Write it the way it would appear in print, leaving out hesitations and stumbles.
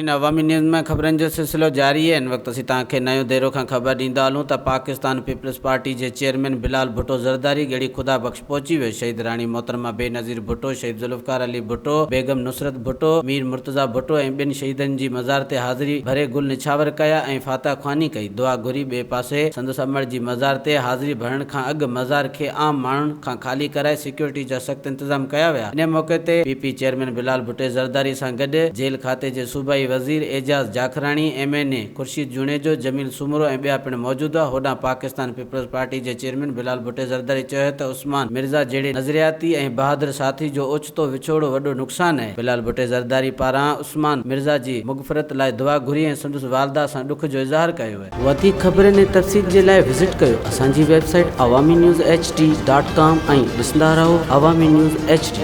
ناظرين عوامي نيوز ۾ خبرن جو سلسلو جاري آهي هن وقت اسين توهان کي نيو ديرو کان خبر ڏيندا هلون ته پاڪستان پيپلز پارٽي جي چيئرمين بلال ڀٽو زرداري ڳڙهي خدا بخش پهچي ويو شهيد راڻي محترمه بينظير ڀٽو شهيد ذوالفقار علي ڀٽو بيگم نصرت ڀٽو مير مرتضيٰ ڀٽو ۽ ٻين شهيدن جي مزار تي حاضري ڀري گل نڇاور ڪيا ۽ فاتحه خواني ڪئي دعا گهري ٻئي پاسي سندس امڙ جي مزار تي حاضري ڀرڻ کان اڳ مزار کي عام ماڻهن کان خالي ڪرائي سيڪيورٽي جا سخت انتظام ڪيا ويا. انهي موقعي تي P P chairman Bilal Bhutto Zardari سان گڏ جيل کاتي جي صوبائي وزير Ejaz Jakhrani, M N A Khurshid Junejo, Jamil Soomro ۽ ٻيا پڻ موجود هئا. هوڏانهن پاڪستان پيپلز پارٽي جي چيئرمين بلال ڀٽي زرداري چيو ته عثمان مرزا جهڙي نظرياتي ۽ بهادر ساٿي جو اوچتو وڇوڙو وڏو نقصان آهي. بلال ڀٽي زرداري پاران عثمان مرزا جي مغفرت لاء دعا گهري ۽ سندس والده سان ڏک جو اظهار ڪيو. وڌيڪ خبرن ۽ تفصيل جي لاء وزٽ ڪيو اسان جي website Awami news H D dot com ۽ ڏسندا رهو عوامي نيوز ايڇ ڊي.